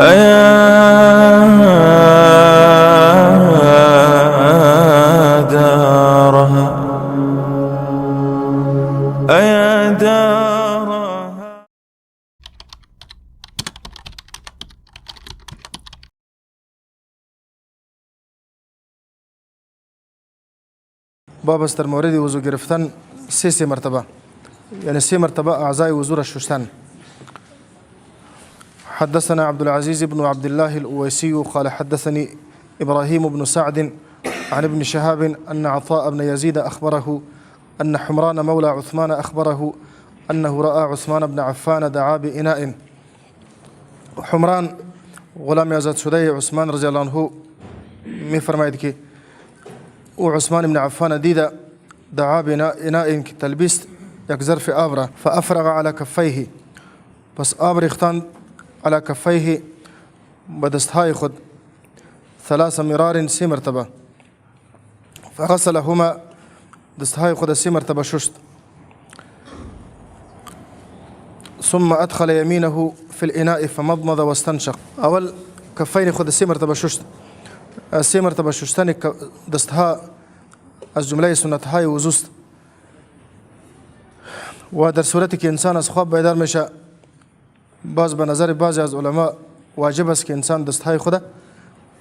أيا دارها أيا دارها. باب است در مورد وضو گرفتن سه مرتبه، یعنی سه مرتبه اعضای وضو را شستن. حدثنا عبد العزيز بن عبد الله الأويسي قال حدثني إبراهيم بن سعد عن ابن شهاب أن عطاء بن يزيد أخبره أن حمران مولى عثمان أخبره أنه رأى عثمان بن عفان دعا بإناء. حمران غلام آزاد شده عثمان رضی الله عنه می فرماید که او عثمان بن عفان دید دعا بإناء که تلبیست یک ظرف آب را، فأفرغ على کفیه، پس آب ریختن على کفیه به دستهای خود، ثلاث مرار سه مرتبه، فغسلهما دستهای خود سه مرتبه شست، ثم ادخل یمینه فی الاناء فمضمض واستنشق. اول کفین خود سه مرتبه شست. سه مرتبه شستن دستها از جمله سنتهای وضوست و در صورتی که انسان از خواب بیدار میشه، باز به نظر بعضی از علما واجب است که انسان دستهای خود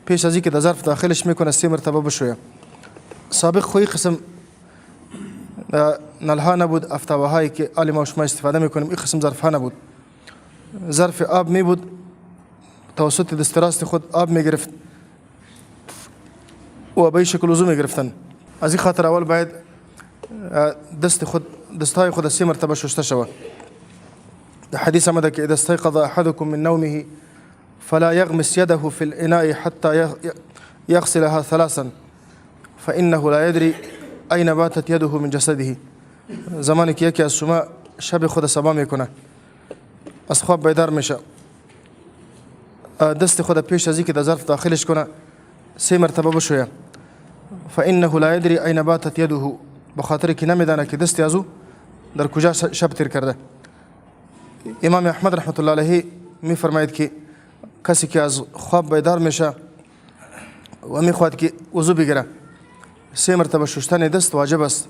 پیش از اینکه در ظرف داخلش میکنه سه مرتبه بشویه. سابق خوی قسم نلها نبود، افتاوه که آل ما شما استفاده میکنیم این قسم ظرف ها نبود. ظرف آب می بود، توسط دست راست خود آب میگرفت و به این شکل وضو میگرفتن. از این خاطر اول باید دست خود دستهای خود سه مرتبه شسته شود. حديث آمده که اذا استيقظ احدكم من نومه فلا يغمس يده في الاناء حتى يغسلها ثلاثا فانه لا يدري اين باتت يده من جسده. زمانی که یکی از شما شب خود صبا میکنه، از خواب بیدار میشه، دست خود پیش از اینکه در ظرف داخلش کنه سه مرتبه بشویه. فانه لا يدري اين باتت يده، به خاطر که نمیدانه که دست از او در کجا شب تیر کرده. امام احمد رحمت الله علیه می فرماید که کسی که از خواب بیدار میشه و میخواد که وضو بگیره، سه مرتبه شستن دست واجب است،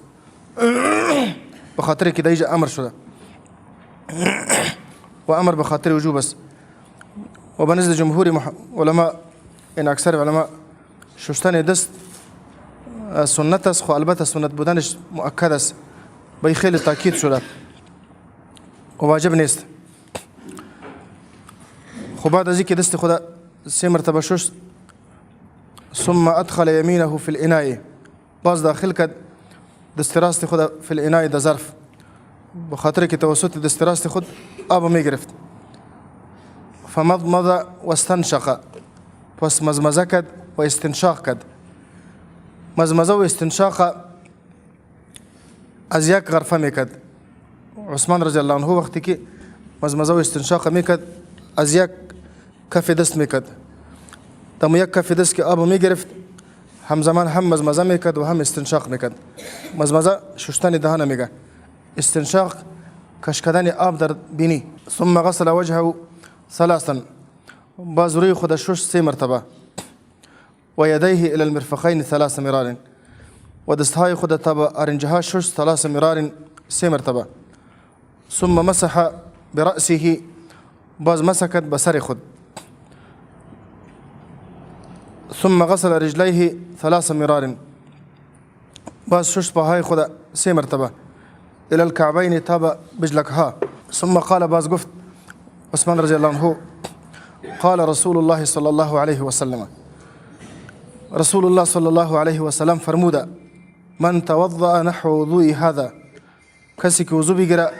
به خاطر که در امر شده و امر به خاطر وجوب است. و به نزد جمهور علما، این اکثر علما، شستن دست سنت است، خو البته سنت بودنش مؤکد است، به خیلی تاکید شده و واجب نیست. خب بعد از اینکه دست خود سه مرتبه شست، ثم ادخل یمینه فی الاناء، باز داخل کرد دست راست خود فی الاناء در ظرف، به خاطر که توسط دست راست خود آب میگرفت. فمضمض واستنشق، پس مزمزه کرد و استنشاق کرد. مزمزه و استنشاق از یک غرفه میکرد. عثمان رضی الله عنه وقتی که مزمزه و استنشاق میکرد از یک کف دست میکرد، دم یک کف دست که آب میگرفت همزمان هم مزمزه میکرد و هم استنشاق میکرد. مزمزه شستن دهان میگه، استنشاق کش کردن آب در بینی. ثم غسل وجهه ثلاثا، باز روی خود شست سه مرتبه، و یدیه الی المرفقین ثلاث مرار، و دستهای خود تا به آرنجها شست ثلاث مرار سه مرتبه. ثم مسح برأسه، باز مسح کرد به سر خود. ثم غسل رجليه ثلاث مرار، باز شست پاهای خود سه مرتبه، الى الكعبین تا به بجلکها. ثم قال، باز گفت عثمان رضی الله عنه، قال رسول الله صلی الله علیه وسلم، رسول الله صلی الله علیه وسلم فرموده من توضأ نحو وضوء هذا، کسی که وضو بگیره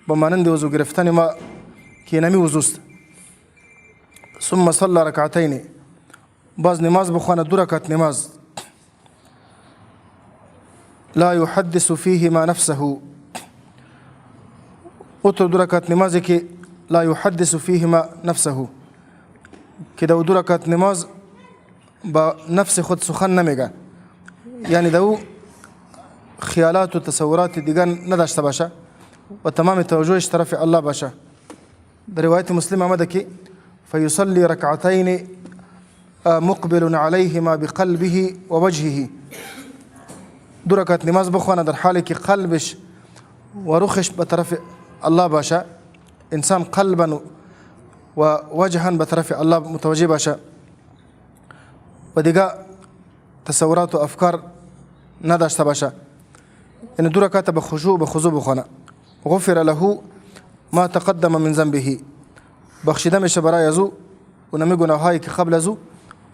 به مانند وضو گرفتن ما که نمی وضوست، ثم صلى رکعتین، باز نماز بخوانه دو رکعت نماز، لا يحدث فيهما نفسه، او دو رکعت نمازی که لا يحدث فيهما نفسه، که دو رکعت نماز با نفس خود سخن نمیگه، یعنی دو خیالات و تصورات دیگر نداشته باشه و تمام توجهش طرف الله باشه. در روایت مسلم آمده که فيصلي ركعتين مقبل عليهما بقلبه ووجهه. دو رکعت نماز بخوانه در حالی که قلبش و رخش به طرف الله باشه، انسان قلبا و وجها به طرف الله متوجه باشه و دیگه تصورات و افکار نداشته باشه، یعنی دو رکعت به خشوع به خضوع بخوانه. غفر له ما تقدم من ذنبه، بخشیده میشه برای از او اونمی گناهایی که قبل از او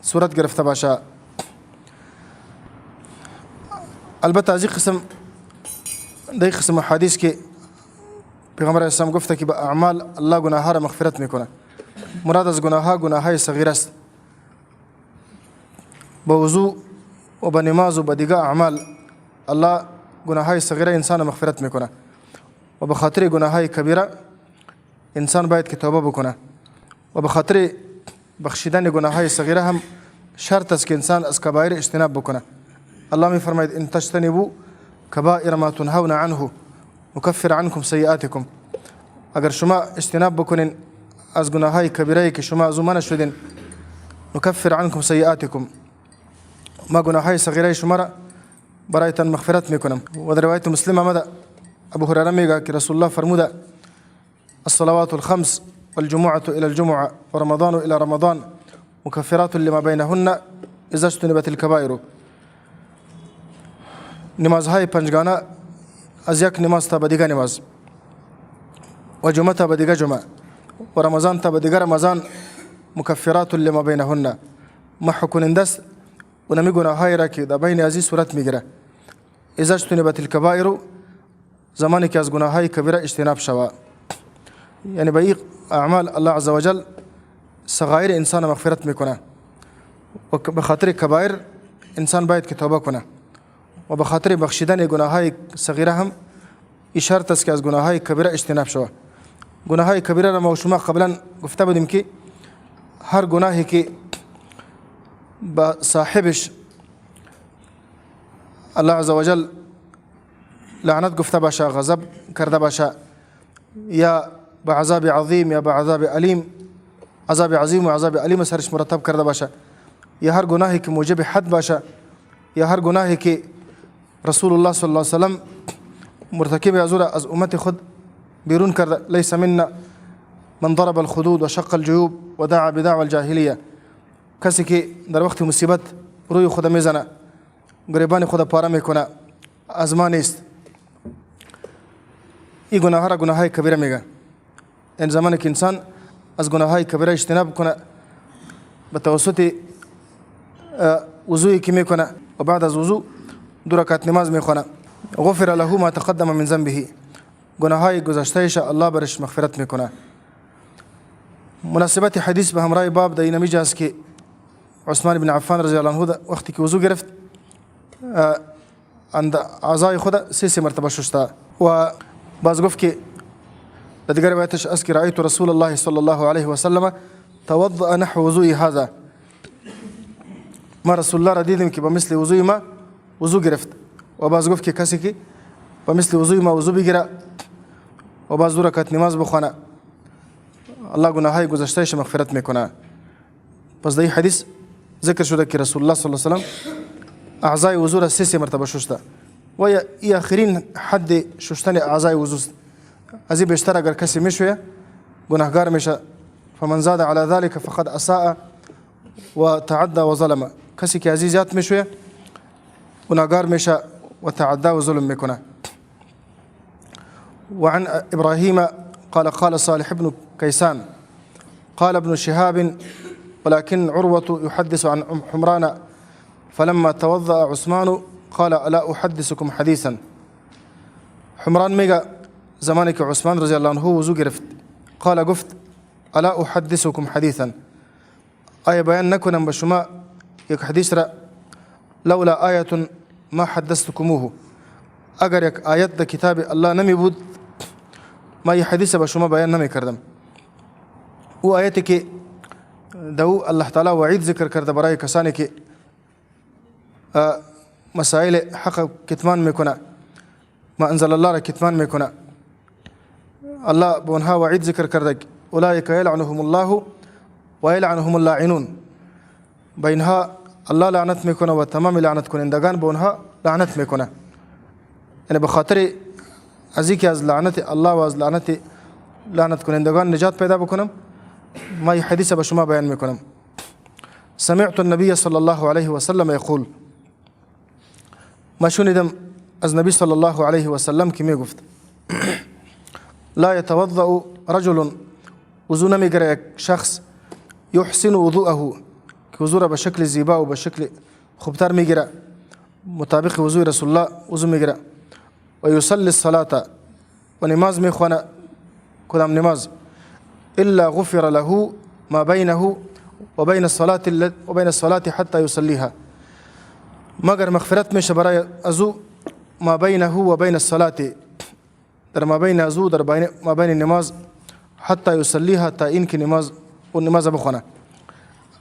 صورت گرفته باشه. البته از این قسم در این قسم حدیث که پیغمبر اسلام گفته که به اعمال الله گناه ها را مغفرت میکنه، مراد از گناه ها گناه های صغیر است. به وضوع و به نماز و به دیگه اعمال الله گناه های صغیره انسان مغفرت میکنه و به خاطر گناه های کبیره انسان باید که توبه بکنه و به خاطر بخشیدن گناه های صغیره هم شرط است که انسان از کبایر اجتناب بکنه. الله میفرماید ان تجتنبوا کبائر ما تنهون عنه نکفر عنکم سیئاتکم. اگر شما اجتناب بکنین از گناه های کبیره که شما از او منع شدین، نکفر عنکم سیئاتکم، ما گناه های صغیره شما را برایتان مغفرت میکنم. و در روایت مسلم آمده ابو هریره میگه که رسول الله فرموده الصلوات الخمس والجمعة إلى الجمعة ورمضان إلى رمضان مكفرات لما بينهن إذا اجتنبت الكبائر. نمازهای پنجگانه از یک نماز تا به دیگه نماز و جمعه تا به دیگه جمعه و رمضان تا به دیگه رمضان مکفرات لما بینهن، محو کننده است اونمی گناهایی را که در بین از صورت میگیره. اذا اجتنبت الکبائر، زمانی که از گناههای کبیره اجتناب شود، یعنی به این اعمال الله عزوجل صغایر انسان مغفرت میکنه و به خاطر کبایر انسان باید که توبه کنه و به خاطر بخشیدن گناه های صغیره هم شرط است که از گناه های کبیره اجتناب شود. گناه های کبیره را ما شما قبلا گفته بودیم که هر گناهی که با صاحبش الله عزوجل لعنت گفته باشه، غضب کرده باشه، یا به عذاب عظیم یا به عذاب الیم، عذاب عظیم و عذاب الیم سرش مرتب کرده باشه، یا هر گناهی که موجب حد باشه، یا هر گناهی که رسول الله صلی الله علیه وسلم مرتکب از او را از امت خود بیرون کرده، لیس منا من ضرب الخدود و شق الجیوب و دعا بدعوى الجاهلیه، کسی که در وقت مصیبت روی خود میزنه، گریبان خود پاره میکنه، از ما نیست. این گناه را گناه های کبیره میگه. این زمانی که انسان از گناه های کبیره اجتناب کنه به توسط وضوعی که میکنه و بعد از وضوع دو رکعت نماز میخونه، غفر له ما تقدم من ذنبه، گناه های گذشتهش الله برش مغفرت میکنه. مناسبت حدیث به همراه باب در این است که عثمان بن عفان رضی الله عنه وقتی که وضوع گرفت عند اعضای خود سه مرتبه شسته و باز گفت که در دیگر روایتش است که رأیت رسول الله صلی الله علیه و سلم توضأ نحو وضوء هذا، ما رسول الله را دیدیم که به مثل وضوع ما وضوع گرفت و باز گفت که کسی که به مثل وضوع ما وضوع بگیره و باز دو رکعت نماز بخوانه، الله گناه های گذشتهش مغفرت میکنه. پس در این حدیث ذکر شده که رسول الله صلی الله علیه و سلم اعضای وضوع را سه مرتبه شسته و ای آخرین حد شستن اعضای وضوع است. از این بیشتر اگر کسی میشویه گناهگار میشه. فمن زاد على ذلك فقد اساء و تعدى و ظلم، کسی که از این زیاد میشویه گناهگار میشه و تعدى و ظلم میکنه. وعن ابراهيم قال قال صالح بن كيسان قال ابن شهاب ولكن عروة يحدث عن حمران فلما توضأ عثمان قال ألا أحدثكم حديثا. حمران میگه زمانی که عثمان رضی الله عنه وضو گرفت، قال گفت ألا أحدثكم حديثا، آیا بیان نکنم به شما یک حدیث را؟ لولا آیة ما حدثتكموه، اگر یک آیت در کتاب الله نمی بود ما یه حدیث به شما بیان نمی کردم. او آیتی که دو الله تعالی وعید ذکر کرده برای کسانی که مسائل حق کتمان میکنه، ما انزل الله را کتمان میکنه، الله به اونها وعید ذکر کرده اولئک یلعنهم الله و یلعنهم اللاعنون. به اینها الله لعنت میکنه و تمام لعنت کنندگان به اونها لعنت میکنه. یعنی به خاطر از اینکه از لعنت الله و از لعنت لعنت کنندگان نجات پیدا بکنم، ما این حدیث به شما بیان میکنم. سمعت النبي صلى الله عليه وسلم يقول، ما شنیدم از نبی صلی الله علیه و سلم که میگفت لا يتوضأ رجل، وضو نمیگیره یک شخص، یحسن وضوءه، که وضو را به شکل زیبا و به شکل خوبتر میگیره، مطابق وضوء رسول الله وضو میگیره، و یصلی الصلاة، و نماز میخوانه، کدام نماز؟ الا غفر له ما بینه و بین الصلاة و بین الصلاة حتی یصلیها، مگر مغفرت میشه برای ازو ما بینه و بین الصلاة، در ما بین ازو در بین ما بین نماز، حتی یصلیها، تا این که نماز و نماز بخونه.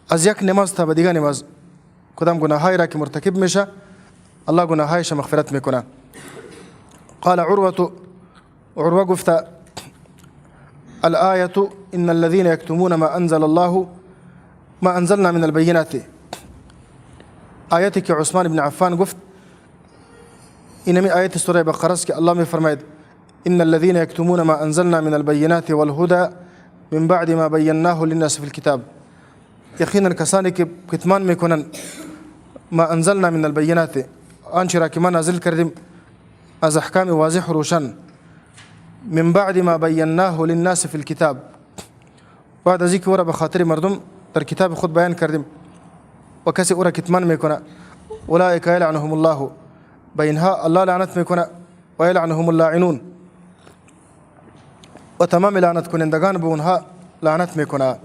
از یک نماز تا به دیگه نماز کدام گناهایی را که مرتکب میشه الله گناهایش مغفرت میکنه. قال عروة، عروة گفته الآية إن الذين يكتمون ما أنزل الله ما أنزلنا من البينات. آیتی که عثمان بن عفان گفت اینمی آیت سوره بقره است که الله میفرماید إن الذين يكتمون ما أنزلنا من البينات والهدى من بعد ما بيناه للناس في الكتاب. یقینا کسانی که کتمان میکنن ما انزلنا من البینات، آنچه را که ما نازل کردیم از احکام واضح و روشن، من بعد ما بیناه للناس فی الكتاب، بعد از اینکه او را به خاطر مردم در کتاب خود بیان کردیم و کسی او را کتمان میکنه، اولئک یلعنهم الله، به اینها الله لعنت میکنه، و یلعنهم اللاعنون، و تمام لعنت کنندگان به اونها لعنت میکنه.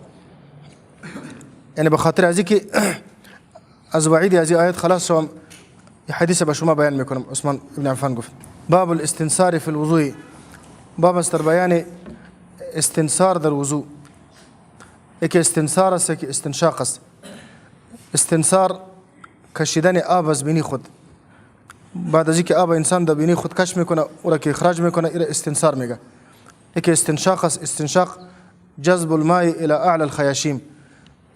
یعنی به خاطر از اینکه از وعید از این آیت خلاص شوم حدیث به شما بیان میکنم. عثمان ابن عفان گفت باب الاستنصار فی الوضوء، باب است در بیان استنصار در وضوء. یکی استنصار است، یکی استنشاق است. استنصار کشیدن آب از بینی خود، بعد از اینکه آب انسان در بینی خود کش میکنه او را که اخراج میکنه ایره استنصار میگه. یکی استنشاق است. استنشاق جذب الماء الى اعلى الخياشيم،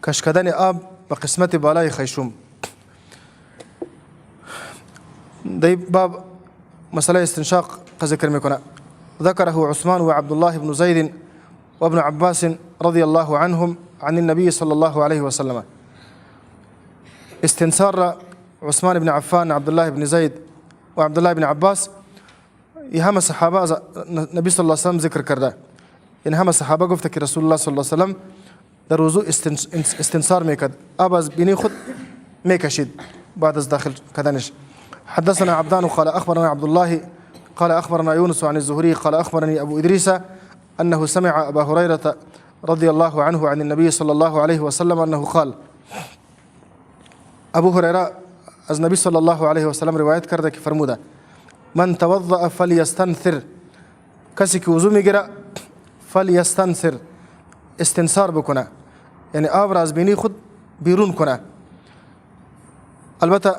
کش کردن آب به قسمت بالای خیشوم. در باب مسئله استنشاق ذکر میکنه. ذكره عثمان وعبد الله بن زيد وابن عباس رضي الله عنهم عن النبي صلى الله عليه وسلم. استنصار عثمان بن عفان، عبد الله بن زيد وعبد الله بن عباس، همه صحابه نبی صلی الله علیه وسلم ذکر کرده. این همه صحابه گفته که رسول الله صلی الله علیه وسلم در وضوء استنصار میکرد، آب از بینی خود میکشید بعد از داخل کردنش. حدثنا عبدان قال أخبرنا عبد الله قال أخبرنا يونس عن الزهري قال أخبرني أبو إدريس أنه سمع أبا هريرة رضي الله عنه عن النبي صلى الله عليه وسلم أنه قال. أبو هريرة از نبی صلی الله علیه وسلم روایت کرده که فرموده من توضأ فلیستنثر، کسی که وضو میگیره فلیستنثر، استنثار بکنه، یعنی آب را از بینی خود بیرون کنه. البته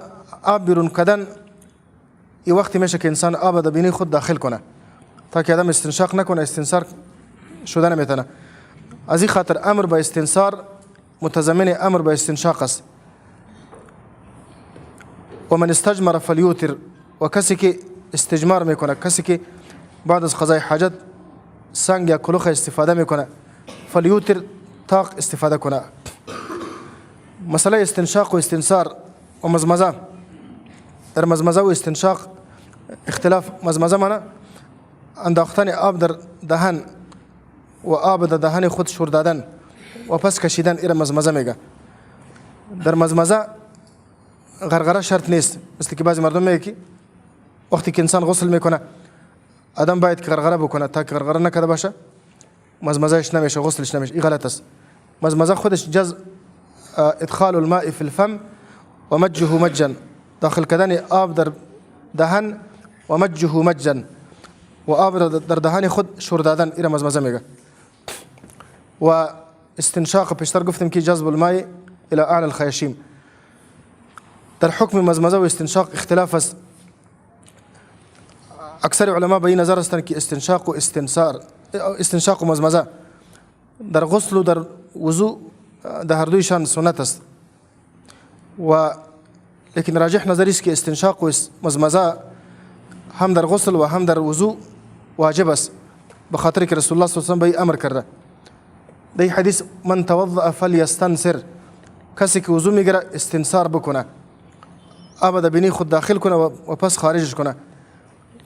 آب بیرون کردن یه وقتی میشه که انسان آب در بینی خود داخل کنه تا که آدم استنشاق نکنه، استنثار شده نمیتونه. از این خاطر امر به استنثار متضمن امر به استنشاق است. و من استجمر فلیوتر، و کسی که استجمار میکنه، کسی که بعد از قضای حاجت سنگ یا کلوخ استفاده میکنه، فلیوتر، طاق استفاده کنه. مسئله استنشاق و استنثار و مزمزه، در مزمزه و استنشاق اختلاف. مزمزه معنی انداختن آب در دهن و آب در دهن خود شور دادن و پس کشیدن، ایره مزمزه میگه. در مزمزه غرغره شرط نیست، مثل که بعضی مردم میگه که وقتی که انسان غسل میکنه آدم باید که غرغره بکنه، تا که غرغره نکرده باشه مزمزهش نمیشه، غسلش نمیشه. این غلط است. مزمزه خودش جز ادخال الماء فی الفم و مجه مجا، داخل کردن آب در دهن و مجه مجا، و آب در دهن خود شور دادن، ایره مزمزه میگه. و استنشاق پیشتر گفتیم که جذب الماء الى اعلى الخياشيم. در حکم مزمزه و استنشاق اختلاف است. اکثر علما به این نظر هستند که استنشاق و استنثار، استنشاق و مزمزه در غسل و در وضوء در هر دویشان سنت است و لیکن راجح نظری است که استنشاق و مضمضه هم در غسل و هم در وضوء واجب است، به خاطر که رسول الله صلی الله علیه و سلم به امر کرده. در این حدیث من توضأ فلیستنثر، کسی که وضو میگیره استنثار بکنه، آب در بینی خود داخل کنه و پس خارجش کنه،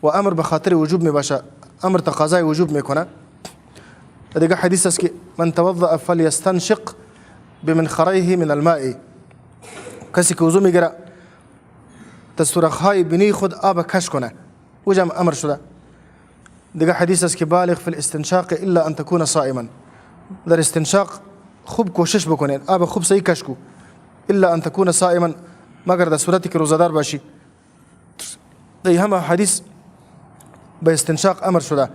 و امر به خاطر وجوب میباشه، امر تقاضای وجوب میکنه. دیگه حدیث است که من توضأ فلیستنشق بمنخریه من الماء، کسی که وضو میگیره در سوراخ‌های بینی خود آب کش کنه، اوجم امر شده. دیگه حدیث است که بالغ فی الاستنشاق الا ان تكون صائما، در استنشاق خوب کوشش بکنین، آب خوب صحیح کش کو، الا ان تكون صائما، مگر در صورتی که روزه‌دار باشی. در همه حدیث به استنشاق امر شده.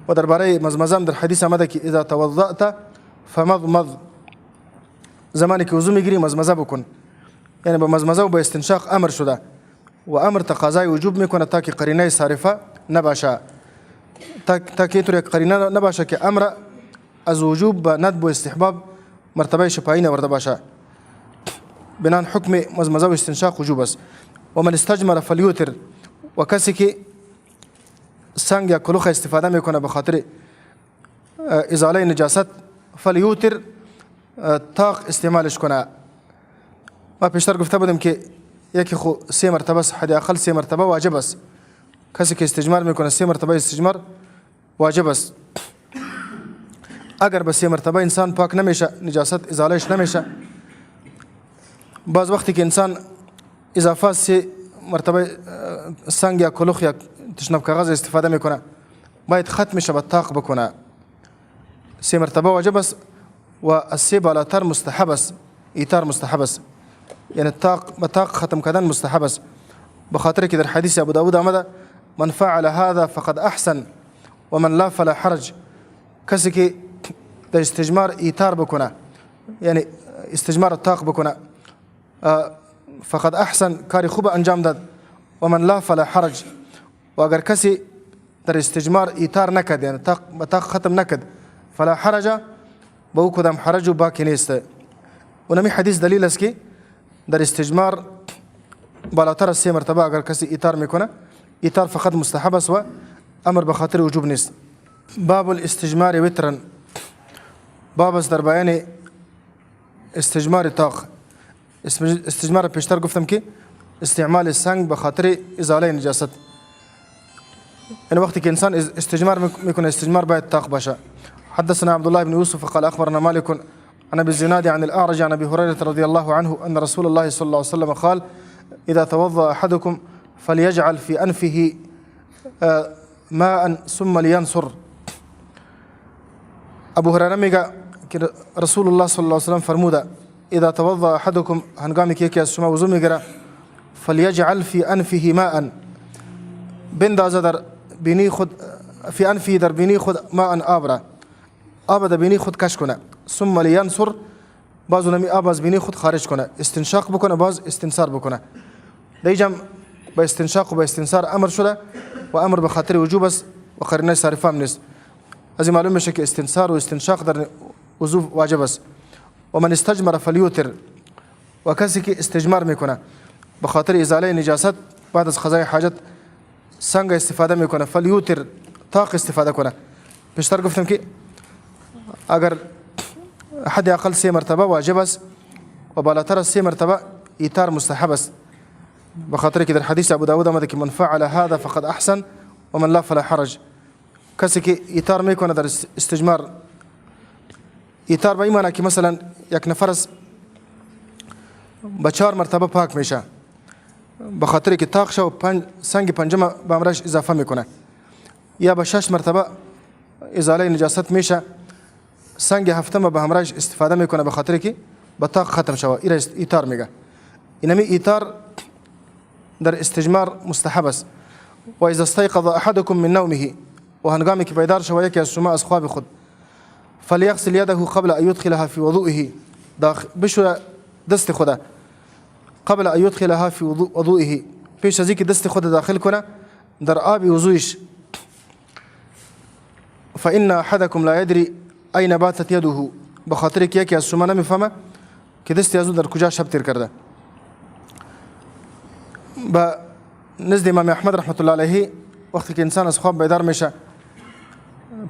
و درباره مضمضه در حدیث آمده که اذا توضأت فمضمض، زمانی که وضو میگیری مضمضه بکن، یعنی به مضمضه و به استنشاق امر شده و امر تقاضای وجوب میکنه تا که قرینه صارفه نباشه، تا که اینطور یک قرینه نباشه که امر از وجوب به ندب و استحباب مرتبه پایین آورده باشه. بنان حکم مضمضه و استنشاق وجوب است. و من استجمر فلیوتر، و کسی که سنگ یا کلوخ استفاده میکنه به خاطر ازاله نجاست، فلیوتر طاق استعمالش کنه. ما پیشتر گفته بودیم که یکی خو سه مرتبه است، حداقل سه مرتبه واجب است. کسی که استجمار میکنه سه مرتبه استجمار واجب است. اگر به سه مرتبه انسان پاک نمیشه، نجاست ازالهش نمیشه، بعض وقتی که انسان اضافه سه مرتبه سنگ یا کلوخ یا تشناب کاغذ استفاده میکنه، باید ختم شه به طاق بکنه. سه مرتبه واجب است و از سه بالاتر مستحب است، ایتار مستحب است، یعنی طاق به طاق ختم کردن مستحب است. به خاطر که در حدیث ابو داود آمده من فعل هذا فقد احسن و من لا فلا حرج، کسی که در استجمار ایتار بکنه، یعنی استجمار طاق بکنه، فقد احسن، کاری خوب انجام داد، و من لا فلا حرج، و اگر کسی در استجمار ایتار نکرد، یعنی طاق به طاق ختم نکرد، فلا حرج، به او کدام حرج و باکی نیست. اونمی حدیث دلیل است که در استجمار بالاتر از سه مرتبه اگر کسی ایتار میکنه، ایتار فقط مستحب است و امر به خاطر وجوب نیست. باب الاستجمار وترا، باب است در بیان استجمار طاق. استجمار پیشتر گفتم که استعمال سنگ به خاطر ازاله نجاست، یعنی وقتی که انسان استجمار میکنه استجمار باید طاق باشه. حدثنا عبد الله بن يوسف قال أخبرنا مالك عن أبي الزناد عن الأعرج عن أبي هريرة رضي الله عنه أن رسول الله صلى الله عليه وسلم قال إذا توضأ أحدكم فليجعل في أنفه ماء ثم لينصر. ابو هريره میگه که رسول الله صلی الله علیه وسلم فرموده اذا توضأ احدكم، هنگامی که یکی از شما وضو میگیره، فلیجعل فی انفه ماء، بندازه در بینی خود، فی انفه در بینی خود، ماء آب را، آب در بینی خود کش کنه، ثم لینثر، باز اونمی آب از بینی خود خارج کنه، استنشاق بکنه، باز استنثار بکنه. در اینجا به استنشاق و به استنثار امر شده و امر به خاطر وجوب است و قرینه صارفه هم نیست. از این معلوم میشه که استنثار و استنشاق در وضو واجب است. و من استجمر فلیوتر، و کسی که استجمار میکنه به خاطر ازاله نجاست بعد از قضای حاجت سنگ استفاده میکنه، فلیوتر، طاق استفاده کنه. پیشتر گفتم که اگر حداقل سه مرتبه واجب است و بالاتر از سه مرتبه ایتار مستحب است، به خاطر که در حدیث ابو داود آمده که من فعل هذا فقد احسن و من لا فلا حرج. کسی که ایتار میکنه در استجمار، ایتار به این معنی که مثلا یک نفر است به چهار مرتبه پاک میشه، به خاطر که طاق شه و سنگ پنجم به امرش اضافه میکنه، یا به شش مرتبه ازاله نجاست میشه، سنگ هفتم به همراهش استفاده میکنه به خاطر که به طاق ختم شوه، ایتار میگه. اینمی ایتار در استجمار مستحب است. و اذا استيقظ احدكم من نومه، و هنگامی که بیدار شوه یکی از شما از خواب خود، فلیغسل یده قبل ان يدخلها في وضوئه، بشوره دست خود، قبل ان يدخلها في وضوئه، پیش از اینکه دست خود داخل کنه در آب وضویش. فإن أحدكم لا يدري أين باتت يده، به خاطر که یکی از شما نمیفهمه که دستی از او در کجا شب تیر کرده. با نزد امام احمد رحمت الله علیه وقتی که انسان از خواب بیدار میشه،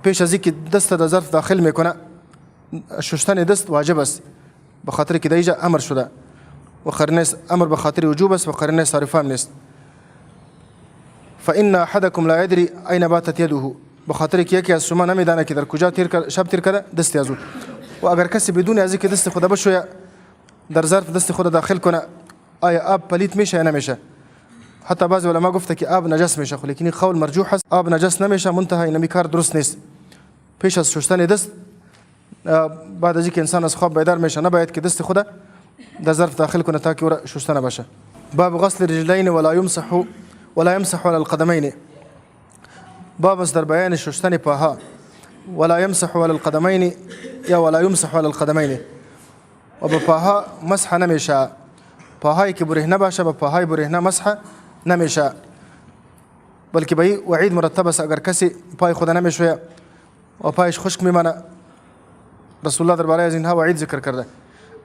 پیش از اینکه دست در ظرف داخل میکنه، شستن دست واجب است، به خاطر که در اینجا امر شده و قرینه امر به خاطر وجوب است و قرینه صارفه هم نیست. فان احدکم لا یدری این باتت یده، به خاطر که یکی از شما نمیدانه که در کجا شب تیر کرده دست از او. و اگر کسی بدون از اینکه دست خود بشویه در ظرف دست خود داخل کنه، آیا آب پلیت میشه یا نمیشه؟ حتی بعضی علما گفته که آب نجس میشه، خو لیکن قول مرجوح است، آب نجس نمیشه، منتها اینمی کار درست نیست. پیش از شستن دست، بعد از اینکه انسان از خواب بیدار میشه، نباید که دست خود در ظرف داخل کنه تا که او را شسته نباشه. باب غسل الرجلین ولا یمسح علی القدمین. باب است در بیان شستن پاها. ولا یمسح علی القدمین یا ولا یمسح علی القدمین، و به پاها مسح نمیشه. پاهایی که برهنه باشه به پاهای برهنه مسح نمیشه، بلکه به وعید مرتب است. اگر کسی پای خود نمیشویه و پایش خشک میمانه، رسول الله درباره از اینها وعید ذکر کرده.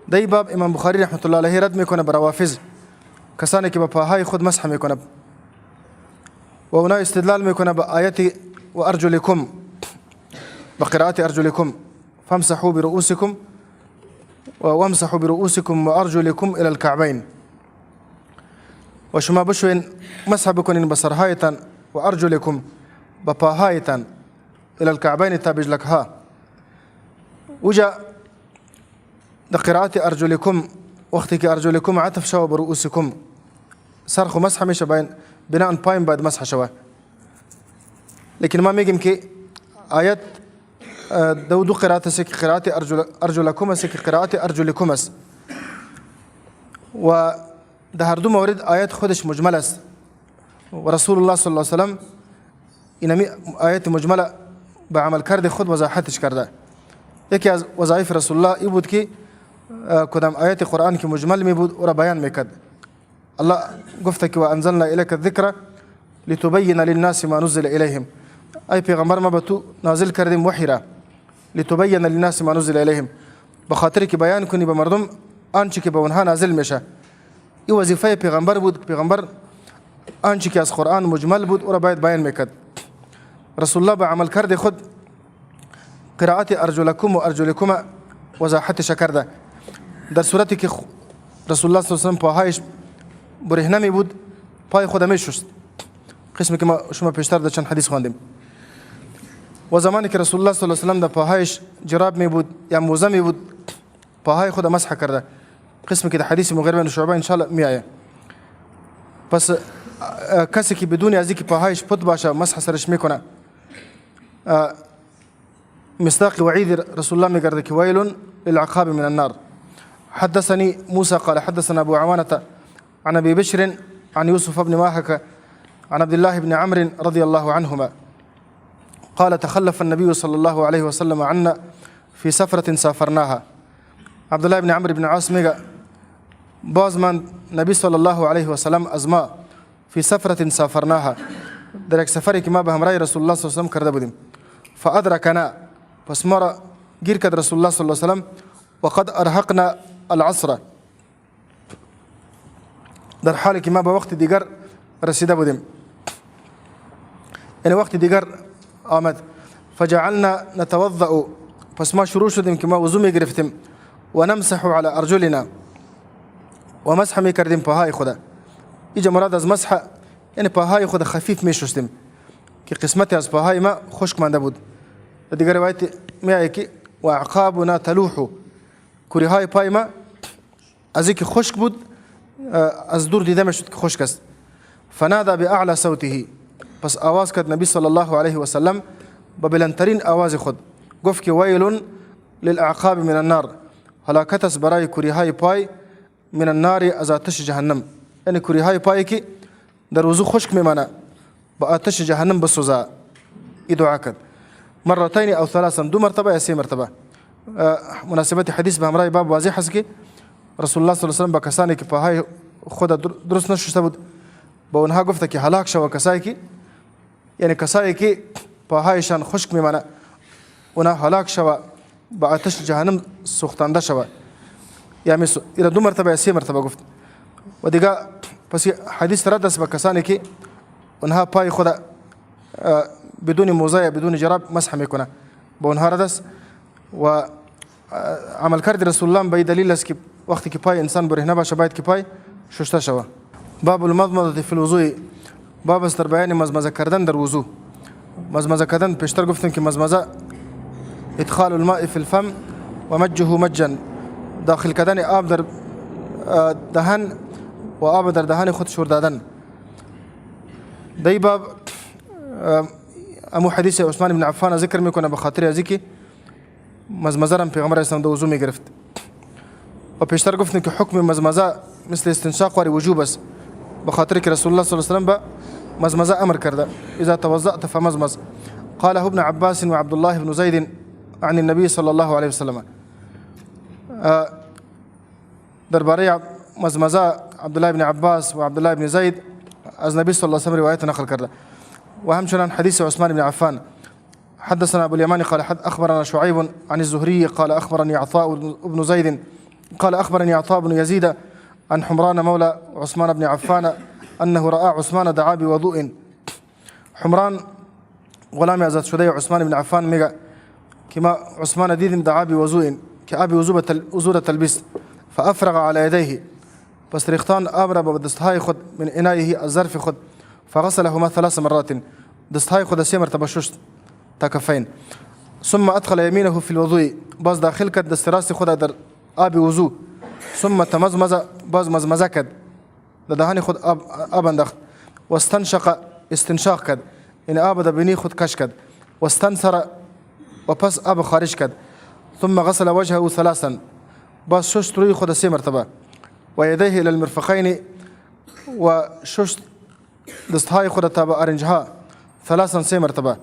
در این باب امام بخاری رحمت الله علیه رد میکنه بر روافض، کسانی که به پاهای خود مسح میکنه، و اونا استدلال میکنه به آیت و ارجلکم، به قرائت ارجلکم فامسحوا برؤوسکم وامسحوا برؤوسکم و ارجلکم الی الكعبین، و شما بشوین مسح بکنین به سرهایتان و ارجلکم به پاهایتان الی الكعبین تا بجلکها. وجا د قرائت ارجلکم وقتی که ارجلکم عطف شوه به رؤوسکم، سر خو مسح میشه، بناء پایم باید مسح شوه. لیکن ما میگیم که آیت دو قرائت است که قرائت ارجلکم است که قرائت ارجلکم است، و در هر دو مورد آیت خودش مجمل است. و رسول الله صلی الله علیه وسلم اینمی آیت مجمل به عمل کرد خود وضاحتش کرده. یکی از وظایف رسول الله ای بود که کدام آیت قرآن که مجمل می بود او را بیان میکرد. الله گفته که و انزلنا الیک الذکر لتبین للناس ما نزل الیهم، ای پیغمبر ما به تو نازل کردیم وحی را، لتبین للناس ما نزل الیهم، به خاطر که بیان کنی به مردم آنچه که به اونها نازل میشه. این وظیفه پیغمبر بود. پیغمبر آنچه که از قرآن مجمل بود او را باید بیان میکرد. رسول الله به عمل کرد خود قرائت ارجلکم و ارجلکم وضاحتش کرده. در صورتی که رسول الله صلی الله علیه و سلم پاهایش برهنه می بود، پای خود می شست، قسمی که ما شما پیشتر در چند حدیث خواندیم. و زمانی که رسول الله صلی الله علیه و سلم در پاهایش جراب می بود یا موزه می بود، پاهای خود مسح کرده، قسمی که در حدیث مغیره بن شعبه ان شاء الله می آید. پس کسی که بدون از اینکه پاهایش پت باشه مسح سرش میکنه، مصداق وعید رسول الله میگرده که ویل للعقاب من النار. حدثني موسى قال حدثنا أبو عوانة عن أبي بشر عن يوسف بن ماهك عن عبد الله بن عمرو رضي الله عنهما قال تخلف النبي صلى الله عليه وسلم عنا في سفرة سافرناها. عبد الله بن عمرو بن عاص میگه باز من نبی صلی الله علیه و سلم از ما في سفرة سافرناها، در یک سفری که ما به همراه رسول الله صلی الله علیه و سلم کرده بودیم. فأدركنا، پس ما را گیر کرد رسول الله صلی الله علیه و سلم، وقد ارهقنا العصر، در حالی که ما به وقت دیگر رسیده بودیم، یعنی وقت دیگر آمد. فجعلنا نتوضأ، پس ما شروع شدیم که ما وضو می گرفتیم، و نمسح علی ارجلنا، و مسح می کردیم پاهای خود. اینجا مراد از مسح یعنی پاهای خود خفیف می شستیم که قسمتی از پاهای ما خشک مانده بود. دیگر روایت می آید که و اعقابنا تلوح، کوری های پای ما از اینکه خشک بود از دور دیده میشد که خشک است. فنادى باعلى صوته، پس آواز کرد نبی صلی الله علیه و سلم به بلندترین آواز خود، گفت که ویل للاعقاب من النار، هلاکت است برای کوری های پای، من النار از آتش جهنم، یعنی کوری های پای که در وضو خشک میمانه به آتش جهنم بسوزه. ای دعا کرد مرتين او ثلاثا، دو مرتبه یا سه مرتبه. مناسبت حدیث به همراه باب واضح است که رسول الله صلی الله علیه و سلم به کسانی که پاهای خود درست نشسته بود به اونها گفته که هلاک شوه کسایی که، یعنی کسایی که پاهایشان خشک میمانه اونا هلاک شوه با آتش جهنم سوختانده شود. یعنی اینا دو مرتبه یا سه مرتبه گفت. و دیگه پس حدیث رد است به کسانی که اونها پای خود بدون موزه یا بدون جراب مسح میکنه، با اونها رد است. و عملکرد رسول الله به دلیل است که وقتی که پای انسان برهنه باشه باید که پای شسته شود. باب المضمضة فی الوضوء، باب است در بیان مضمضه کردن در وضو. مضمضه کردن پیشتر گفتیم که مضمضه ادخال الماء فی الفم و مجه مجا، داخل کردن آب در دهن و آب در دهن خود شور دادن. در این باب امو حدیث عثمان بن عفان ذکر میکنه به خاطر از اینکه مضمضه را پیغمبر اسلام در وضو میگرفت. و پیشتر گفتیم که حکم مضمضه مثل استنشاق واری وجوب است، به خاطر که رسول الله صلی الله علیه و سلم به مضمضه امر کرده، اذا توضأت فمضمض. قاله ابن عباس و عبد الله بن زید عن النبي صلی الله علیه وسلم. درباره مضمضه عبدالله بن عباس و عبدالله بن زید از نبی صلی الله علیه و سلم روایت نقل کرده. و همچنان حدیث عثمان بن عفان. حدثنا ابو اليمان قال اخبرنا شعيب عن الزهري قال اخبرني عطاء بن زيد قال اخبرني عطاء بن يزيد عن حمران مولى عثمان بن عفان انه راى عثمان دعا بوضوء. حمران غلام آزاد شده عثمان بن عفان میگه که ما عثمان دیدیم دعا بوضوء، که آب وضو را تلبیس، فافرغ على يديه، پس ریختان آب را به دستهای خود، من انایه از ظرف خود، فغسلهما ثلاث مرات، دستهای خود سه مرتبه شست تا کفین. ثم ادخل يمينه في الوضوء، باز داخل کرد دست راست خود در آب وضو. ثم تمزمز، باز مزمزه کرد، در دهان خود آب انداخت. واستنشق، استنشاق کرد، یعنی آب در بینی خود کش کرد. واستنثر، و پس آب خارج کرد. ثم غسل وجهه ثلاثا، باز شست روی خود سه مرتبه. و یدیه الى المرفقین، و شست دستهای خود تا به آرنجها، ثلاثا سه مرتبه.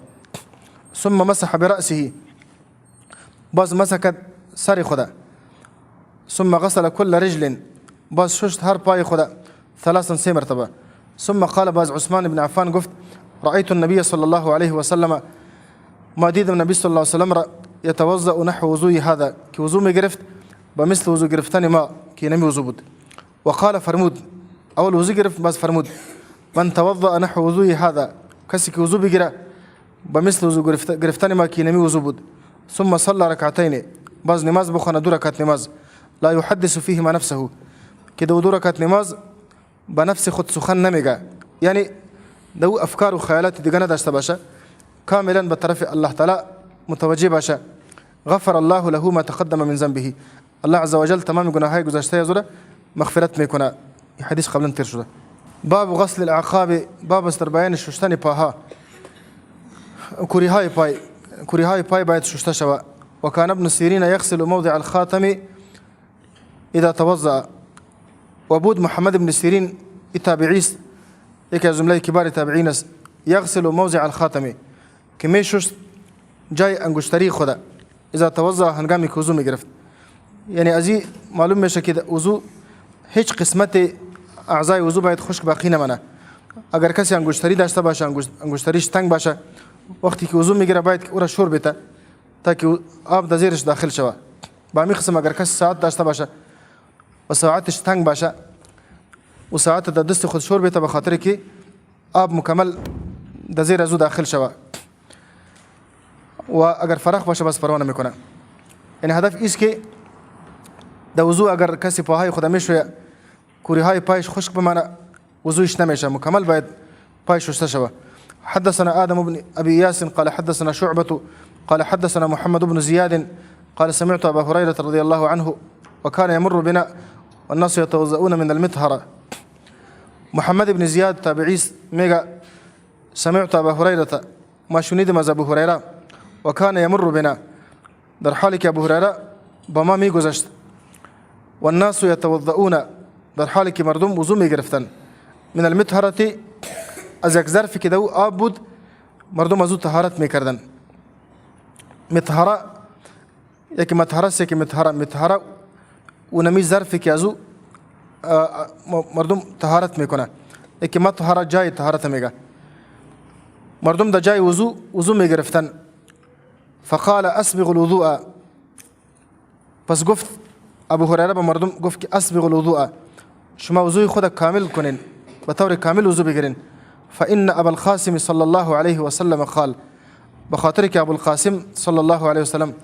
ثم مسح برأسه، باز مسح کرد سر خود. ثم غسل كل رجل، باز شست هر پای خود، ثلاثا سه مرتبه. ثم قال، باز عثمان بن عفان گفت رأيت النبي صلى الله عليه وسلم، ما دیدم نبی صلی الله علیه وسلم را يتوضأ نحو وضوء هذا، که وضو می گرفت به مثل وضو گرفتن ما که نمی وضو بود. وقال، فرمود، اول وضو گرفت باز فرمود من توضأ نحو وضوء هذا، کسی که وضو بگیره به مثل وضو گرفتن ما که نمی وضو بود. ثم صلى ركعتين، باز نماز بخونه دو رکعت نماز، لا يحدث فيهما نفسه، که دو رکعت نماز به نفس خود سخن نمیگه، یعنی دو افکار و خیالات دیگه نداشته باشه، کاملا به طرف الله تعالی متوجه باشه. غفر الله له ما تقدم من ذنبه، الله عز وجل تمام گناههای گذشته از او را مغفرت میکنه. حدیث قبلا تیر شده. باب غسل العقاب، باب است در بیان شستن پاها، کوری های پای، کوری های پای باید شسته شود. و کان ابن سیرین یغسل موضع الخاتم اذا توضأ. و بود محمد بن سیرین تابعی است، یکی از جمله کبار تابعین است. یغسل موضع الخاتم، که می شست جای انگشتری خود، اذا توضأ، هنگامی که وضو میگرفت. یعنی از این معلوم میشه که وضو هیچ قسمت اعضای وضو باید خشک باقی نمانه. اگر کسی انگشتری داشته باشه، انگشتریش تنگ باشه، وقتی که وضو میگیره باید او را شور بده تا که آب در زیرش داخل شود. با همین قسم اگر کسی ساعت داشته باشه و ساعتش تنگ باشه و ساعت در دست خود شور بده به خاطر که آب مکمل در زیر از او داخل شود. و اگر فراخ باشه بس پروا نمیکنه. یعنی هدف ایست که در وضو اگر کسی پاهای خود میشویه، کوری های پایش خشک بمانه، وضویش نمیشه، مکمل باید پای شسته شود. حدثنا آدم بن أبي إياس قال حدثنا شعبة قال حدثنا محمد بن زياد قال سمعت أبا هريرة رضي الله عنه وكان يمر بنا والناس يتوضؤون من المطهرة. محمد بن زياد تابعی میگه سمعت أبا هريرة، ما شنیدم از ابو هریره، وكان يمر بنا، در حالی که ابو هریره با ما میگذشت، والناس يتوضؤون، در حالی که مردم وضو میگرفتن، من المطهرة، از یک ظرفی که دو آب بود مردم از او طهارت میکردن. مطهره یکی مطهره است، یکی مطهره. مطهره اونمی ظرفی که از او مردم طهارت میکنه، یکی مطهره جای طهارت میگه. مردم در جای وضو وضو میگرفتن. فقال اسبغ الوضوء، پس گفت ابو هریره به مردم گفت که اسبغ الوضوء، شما وضوی خود کامل کنین، به طور کامل وضو بگیرین. فان ابا القاسم صلی الله علیه و سلم قال، به خاطر که ابو القاسم صلی الله علیه و سلم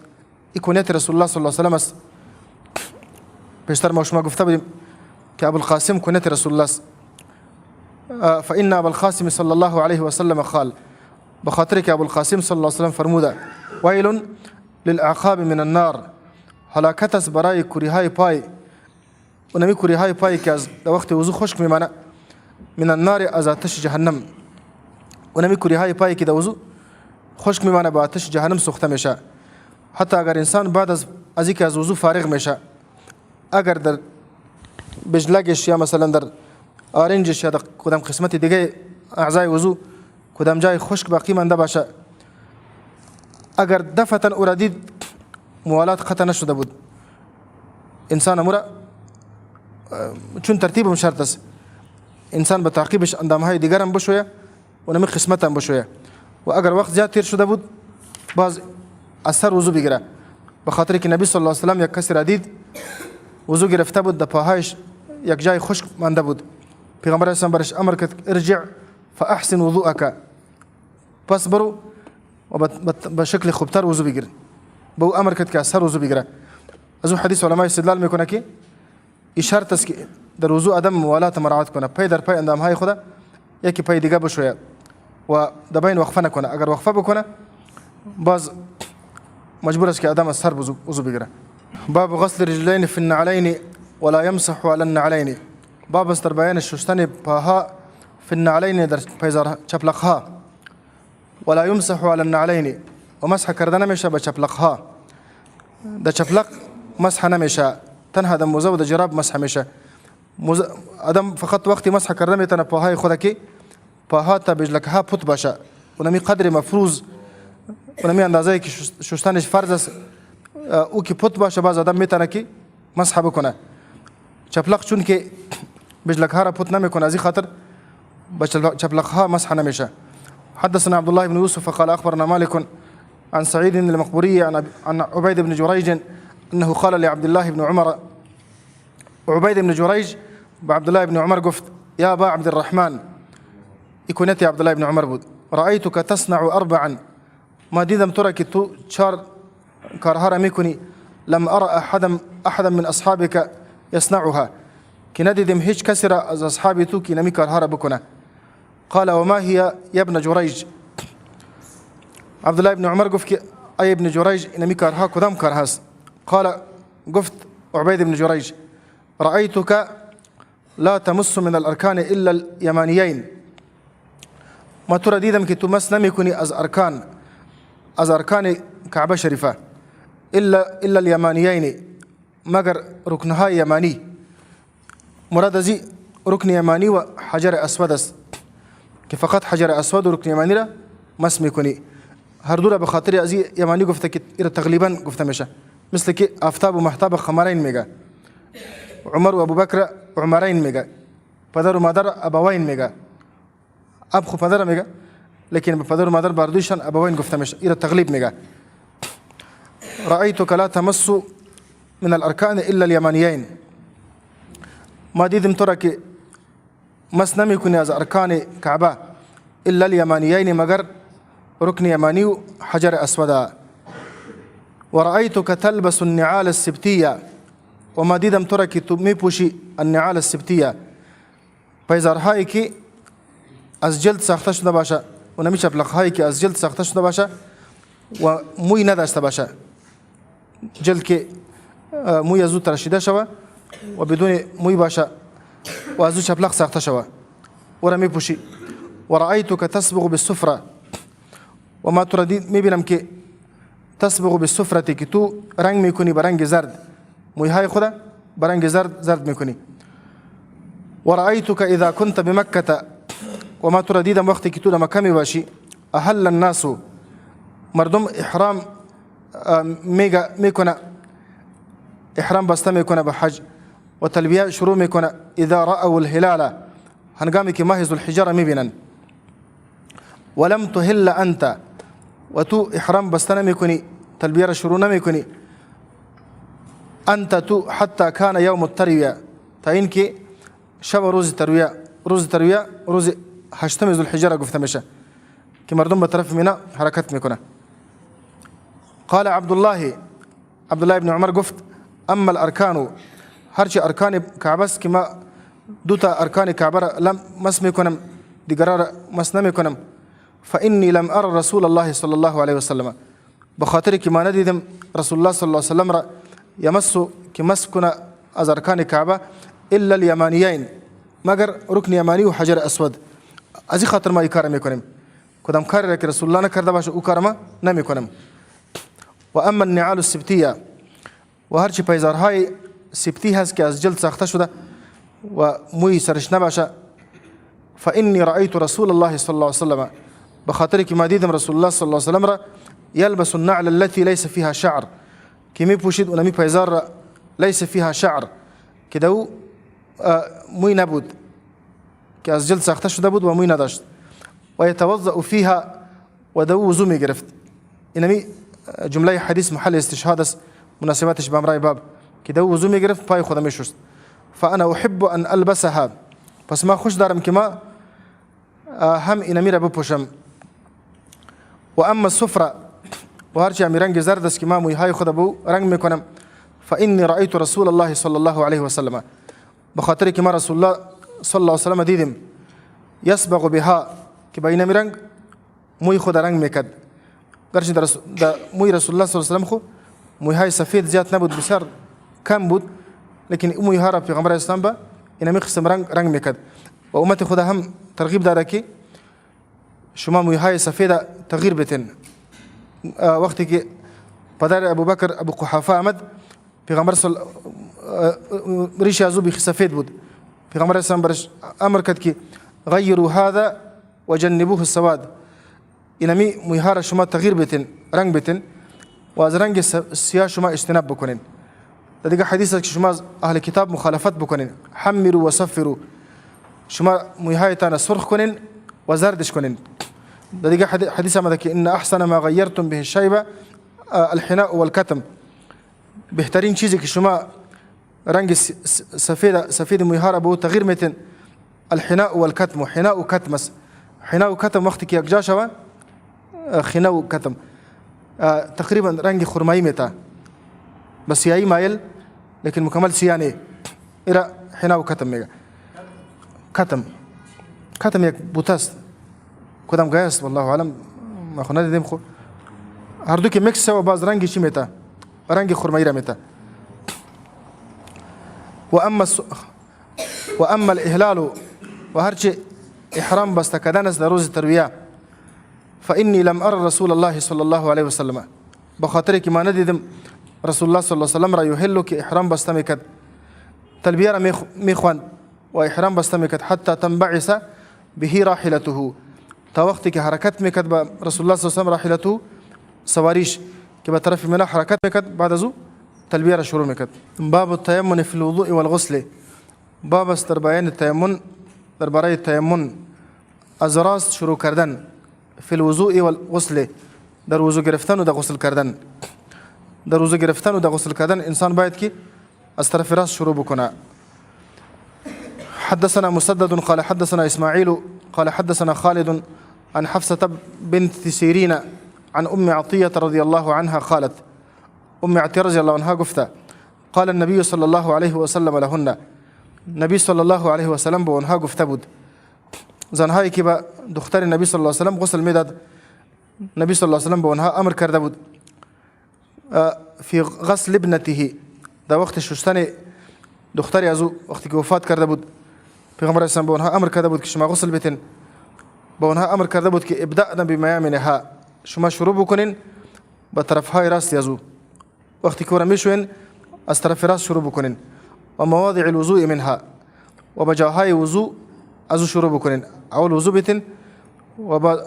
کنیت رسول الله صلی الله علیه و سلم است. پیشتر ما شما گفته بودیم که ابو القاسم کنیت رسول الله است. فان ابا القاسم صلی الله علیه و سلم قال، به خاطر که ابو القاسم صلی الله علیه و سلم فرموده ویل للاعقاب من النار، هلاکت است برای کوری های پای، اونمی کوری های پای که از در وقت وضو خشک میمانه، من النار از آتش جهنم، اونمی کوری های پای که در وضو خشک میمانه با آتش جهنم سوخته میشه. حتی اگر انسان بعد از اینکه از وضو فارغ میشه، اگر در بجلگش یا مثلا در آرنجش یا در کدام قسمت دیگه اعضای وضو کدام جای خشک باقی مانده باشه، اگر دفعتا او را دید موالات قطع نشده بود، انسان امورا چون ترتیب شرط است، انسان به تعقیبش اندامهای دیگر هم بشویه و نمی قسمت هم بشویه، و اگر وقت زیاد تیر شده بود باز از سر وضو بگیره، به خاطر که نبی صلی الله علیه و سلم یک کسی را دید وضو گرفته بود، در پاهایش یک جای خشک مانده بود، پیغمبر اسلام برش امر کرد ارجع فاحسن وضوءک، پس برو و به شکل خوبتر وضو بگیر، به او امر کرد که از سر وضو بگیره. از اون حدیث علما استدلال میکنه که این شرط است که در وضو آدم موالات مراعات کنه، پی در پی اندامهای خود یکی پی دیگه بشوید و در بین وقفه نکنه. اگر وقفه بکنه باز مجبور است که آدم از سر وضو بگیره. باب غسل رجلین فی النعلین ولا يمسح على النعلین، باب است در بیان شستن پاها فی النعلین در پیزار چپلقها، ولا يمسح على النعلین و مسح کرده نمیشه به چپلقها، در چپلق مسح نمیشه، تنها در موزه و در جراب مسح میشه. آدم فقط وقتی مسح کرده میتونه پاهای خود که پاها تا بجلکها پت باشه، اونمی قدر مفروض، اونمی اندازه که شستنش فرض است او که پت باشه، باز آدم میتونه که مسح بکنه. چپلق چون که بجلکها را پت نمیکنه، از این خاطر به چپلقها مسح نمیشه. حدثنا عبد الله بن يوسف قال أخبرنا مالك عن سعيد المقبوري عن عبيد بن جريج أنه قال لعبد الله بن عمر، عبيد بن جريج بعبد الله بن عمر قفت يا أبا عبد الرحمن، يكونتي عبد الله بن عمر بود، رأيتك تصنع أربعا، ما ديدم ترك تو چار كارهارا ميكوني، لم أرى أحدا من أصحابك يصنعها، كي نديدم هيج كسر از أصحابي تو كي نمي كارهارا بكنا. قال وما هي يا ابن جريج؟ عبد الله بن عمر قفت أي ابن جريج نمي كارها كدام كارهاس؟ قال قفت عبيد بن جريج رأيتك لا تمس من الأركان إلا اليمانيين، ما ترى ديدم كي تمس نميكوني از أركان، از أركان كعبة شريفة إلا اليمانيين، مگر ركنها يماني، مراد ازی ركن يماني وحجر أسود است که فقط حجر اسود و رکن یمانی را مس میکنی. هر دو را به خاطر از یمانی گفته که ایرا تقریبا گفته میشه، مثل که آفتاب و مهتاب قمرین میگه، عمر و ابوبکر عمرین میگه، پدر و مادر ابوین میگه، اب خو پدر میگه لیکن به پدر و مادر بردویشان ابوین گفته میشه، ایرا تغلیب میگه. رأيتك لا تمس من الأركان إلا اليمانيين، ما دیدم تو را که مس نمیکنی از ارکان کعبه الا الیمانیین، مگر رکن یمانی و حجر اسود. ورأيتك تلبس النعال السبتية، وما دیدم تو را که تو میپوشی النعال السبتية، پیزارهایی که از جلد ساخته شده باشه و نمی چپلقهایی که از جلد ساخته شده باشه و موی نداشته باشه، جلد که موی از او ترشیده شوه و بدون موی باشه و از او چپلق ساخته شوه و را میپوشی. و رأيتك تسبغ بالسفرة، و ما تو را میبینم که تسبغ بالسفرة که تو رنگ میکنی به رنگ زرد، مویهای خود به رنگ زرد زرد میکنی. و رأيتك اذا كنت بمکه، و ما تو را دیدم وقتی که تو در مکه میباشی، اهل الناس، مردم احرام میکنه، احرام بسته میکنه به حج و تلبیه شروع میکنه، اذا رأوا الهلال، هنگامی که ماه ذوالحجه را میبینن، ولم تهل انت، و تو احرام بسته نمیکنی، تلبیه را شروع نمیکنی، انت تو حتی کان یوم الترویه، تا اینکه شب روز ترویه، روز ترویه روز هشتم ذوالحجه را گفته میشه که مردم به طرف مینا حرکت میکنه. قال عبدالله، عبدالله ابن عمر گفت اما الارکان، هرچی ارکان کعبه است که ما دو تا ارکان کعبه را لمس میکنم، دیگرا را مس نمیکنم. فانی لم ارى رسول الله صلی الله علیه وسلم، به خاطر که ما ندیدم رسول الله صلی الله علیه وسلم را یمس، که مس کنه از ارکان کعبه، الا الیمانیین، مگر رکن یمانی و حجر اسود. از این خاطر ما این کار میکنیم، کدام کاری را که رسول الله نکرده باشه او کار ما نمیکنم. و اما النعال السبتیه، و هرچی پیزارهای سبتی هست که از جلد ساخته شده و موی سرش نباشه، فانی رأیت رسول الله صلی الله علیه وسلم، به خاطر که ما دیدم رسول الله صلی الله علیه وسلم را یلبس النعل التي ليس فيها شعر، که می پوشید اونمی پیزار را ليس فيها شعر، که دو موی نبود، که از جلد ساخته شده بود و موی نداشت. و یتوضأ فيها، و دو وضو می گرفت. اینمی جمله حدیث محل استشهاد است، مناسبتش به امرای باب، که دو وضو می گرفت پای خود می شست. فانا احب ان البسها، پس ما خوش دارم که ما هم اینمی را بپوشم. و اما الصفرة، و هرچی امی رنگ زرد است که ما مویهای خود به رنگ میکنم، فانی رأیت رسول الله صلی الله علیه وسلم، به خاطر که ما رسول الله صلی الله علیه وسلم دیدم یسبغ بها، که به اینمی رنگ موی خود رنگ میکرد. گرچه در موی رسول الله صلی الله علیه وسلم خو مویهای سفید زیاد نبود، بسیار کم بود، لیکن این مویها را پیغمبر اسلام به اینمی قسم رنگ رنگ میکرد. و امت خود هم ترغیب داره که شما مویهای سفید تغییر بتن. وقتی که پدر ابوبکر ابو قحافه آمد، پیغمبر ریش از او بیخی سفید بود، پیغمبر اسلام برش امر کرد که غیروا هذا وجنبوه السواد، اینمی مویها را شما تغییر بتن، رنگ بتن، و از رنگ سیاه شما اجتناب بکنین. در دیگه حدیث است که شما از اهل کتاب مخالفت بکنین، حمروا و صفروا، شما مویهایتان سرخ کنین و زردش کنین. در دیگه حدیث آمده که ان احسن ما غیرتم به الشیبه الحناء والکتم، بهترین چیزی که شما رنگ سفید مویها را به او تغییر میتین الحناء والکتم. حناء و کتم است. حناء و کتم وقتی که یکجا شوه، خناء و کتم تقریبا رنگ خرمایی میته، به سیاهی مایل، لیکن مکمل سیاه نه، ایرا حنا و کتم میگه. کتم، کتم یک بوته است، کدام گیاه است والله اعلم، ما خو ندیدیم، خو هر دو که مکس و باز رنگ چی میته، رنگ خرمایی را میته. و اما و اما الاهلال، و هرچه احرام بسته کردن است در روز ترویه، فانی لم ارى رسول الله صلی الله علیه وسلم، به خاطر که ما ندیدم رسول الله صلی الله علیه وسلم را یحل، که احرام بسته میکرد، تلبیه را میخواند و احرام بسته میکرد، حتی تنبعث به راحلته، تا وقتی که حرکت میکرد با رسول الله صلی الله علیه وسلم راحلته، سواریش که به طرف منا حرکت میکرد، بعد از او تلبیه را شروع میکرد. باب التیمم فی الوضوء والغسل، باب است در بیان تیمم، درباره تیمم از راست شروع کردن، فی الوضوء والغسل، در وضو گرفتن و در غسل کردن. در وضو گرفتن و در غسل کردن انسان باید که از طرف راست شروع بکنه. حدثنا مسدد قال حدثنا اسماعيل قال حدثنا خالد عن حفصة بنت سيرين عن أم عطية رضي الله عنها قالت، أم عطية رضي الله عنها گفته قال النبي صلى الله عليه وسلم لهن، نبی صلی الله علیه وسلم به آنها گفته بود، زنهایی که به دختر نبی صلی الله علیه وسلم غسل میداد، نبی صلی الله علیه وسلم به آنها امر کرده بود فی غسل ابنته، در وقت شستن دختری از او وقتی که وفات کرده بود، پیغمبر اسلام به آنها امر کرده بود که شما غسل بتین، به آنها امر کرده بود که ابدأن بمیامنها، شما شروع بکنین به طرفهای راست از او، وقتی که او را میشوین از طرف راست شروع بکنین، و مواضع الوضوء منها، و به جاهای وضوء از او شروع بکنین، اول وضوء بتین و با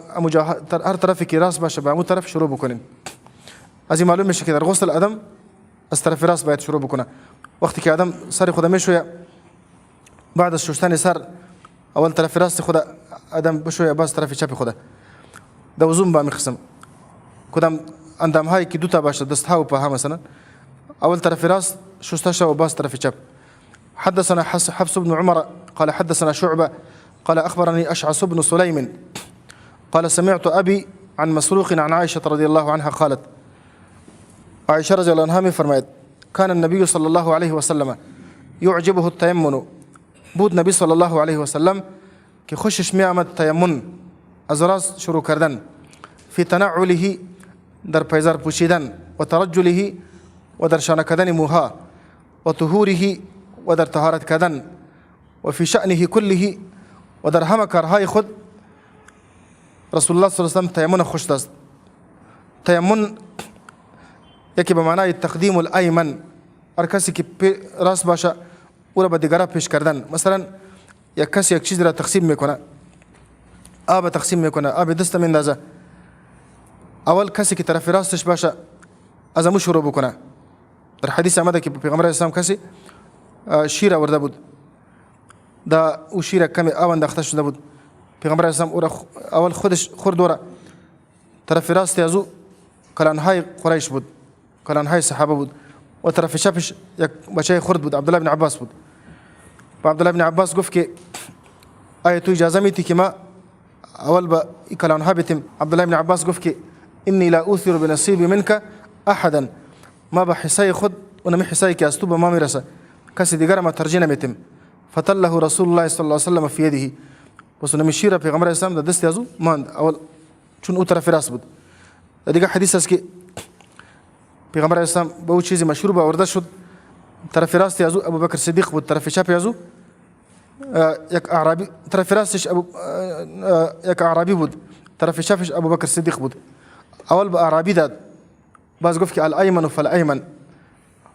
هر طرفی که راست باشه به امو طرف شروع بکنین. از این معلوم میشه که در غسل آدم از طرف راست باید شروع بکنه. وقتی که آدم سر خود میشویه، بعد از شستن سر اول طرف راست خود آدم بشویه، باز طرف چپ خود. در وضو با قسم کدام اندام هایی که دو تا باشه، دست ها و پاها مثلا، اول طرف راست شسته شود و باز طرف چپ. حدثنا حفص بن عمر قال حدثنا شعبة قال أخبرني أشعث بن سليم قال سمعت أبي عن مسروق عن عائشة رضي الله عنها قالت، عائشة رضي الله عنها می فرماید كان النبي صلى الله عليه وسلم يعجبه التيمن، بود نبی صلی الله علیه و سلم که خوشش می آمد تیمن، از راست شروع کردن، فی تنعله در پیزار پوشیدن، و ترجله و در شانه کردن موها، و طهوره و در طهارت کردن، و فی شأنه کله و در همه کارهای خود رسول الله صلی الله علیه و سلم تیمن خوش داشت. تیمن یکی به معنای تقدیم الایمن، هر کسی که راست باشه او را به دیگران پیش کردن. مثلا یک کسی یک چیز را تقسیم میکنه، آب تقسیم میکنه، آب دست میندازه، اول کسی که طرف راستش باشه از امو شروع بکنه. در حدیث آمده که پیغمبر اسلام کسی شیر آورده بود، دا او شیر کمی آب انداخته شده بود، پیغمبر اسلام او را اول خودش خورد، او را طرف راست از او کلانهای قریش بود، کلانهای صحابه بود، و طرف چپش یک بچه خرد بود، عبدالله بن عباس بود. و عبدالله بن عباس گفت که آیا تو اجازه میتی که ما اول با کلانها بتیم؟ عبدالله بن عباس گفت که انی لا اوثر بنصیبی منک احدا، ما به حصه خود و نمی حصه که از تو به ما میرسه کسی دیگر ما ترجیح نمیتیم. فتله رسول الله صلی الله علیه وسلم فی یده، پس نمی شیر پیغمبر اسلام در دست از او ماند اول، چون او طرف راست بود. دیگه حدیث است که پیغمبر اسلام به او چیزی مشروب آورده شد، طرف راست از او ابوبکر صدیق بود، طرف چپ از او یک اعرابی، طرف راستش ابو یک اعرابی بود، طرف چپش ابوبکر صدیق بود. اول به اعرابی داد، باز گفت که الایمن فالایمن،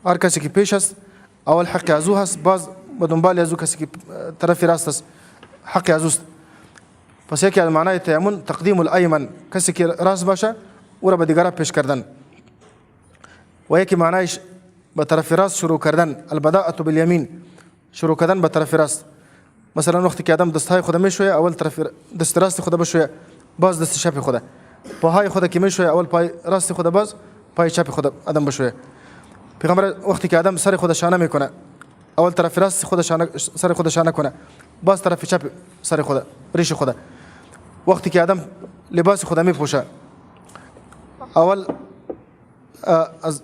هر کسی که پیش است اول حق از او هست، باز به دنبال از او کسی که طرف راست است حق از اوست. پس یکی از معنای تیمن تقدیم الایمن، کسی که راست باشه او را به دیگران پیش کردن. و یکی معنایش به طرف راست شروع کردن، البداءة بالیمین، شروع کردن به طرف راست. مثلا وقتی که آدم دستهای خود میشویه اول طرف دست راست خود بشویه، باز دست چپ خود، پاهای خود که میشویه اول پای راست خود، باز پای چپ خود آدم بشویه. پیغمبر وقتی که آدم سر خود شانه میکنه اول طرف راست خود شانه، سر خود شانه کنه، باز طرف چپ سر خود، ریش خود. وقتی که آدم لباس خود میپوشه اول از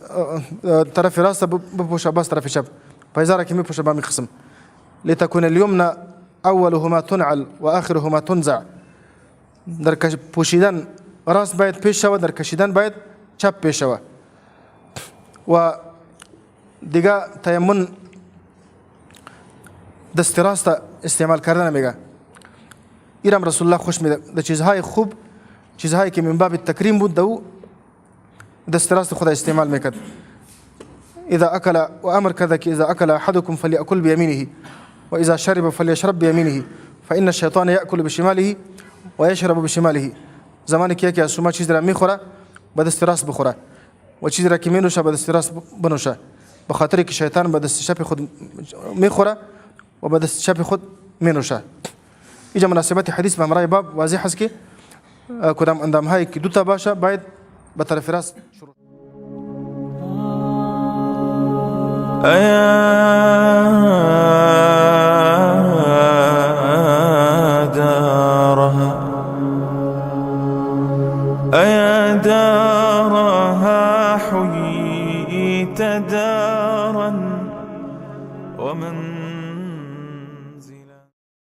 طرف راست بپوشه، باز طرف چپ، پایزاره که میپوشه با می قسم. لتكون اليمنى اولهما تنعل واخرهما تنزع، در پوشیدن راست باید پیش شود، در کشیدن باید چپ پیش شود. و دیگه تیمن دست راست استعمال کردن میگه. ایرم رسول الله خوش میده در چیزهای خوب، چیزهایی که من باب تکریم بود دو دست راست خدا استعمال میکرد. اذا اكل و امر کرده که اذا اكل احدكم فليأكل بيمينه واذا شرب فليشرب بيمينه فان الشیطان یأکل بشماله و یشرب بشماله. زمانی که یکی از شما چیز را میخوره به دست راست بخوره و چیزی را که مینوشه به دست راست بنوشه، به خاطر که شیطان به دست چپ خود میخوره و به دست چپ خود مینوشه. اینجا مناسبت حدیث به همراه باب واضح است که کدام اندام هایی که دو تا باشه باید به طرف راست شروع. أيا دارها أيا دارها حييت دارا ومن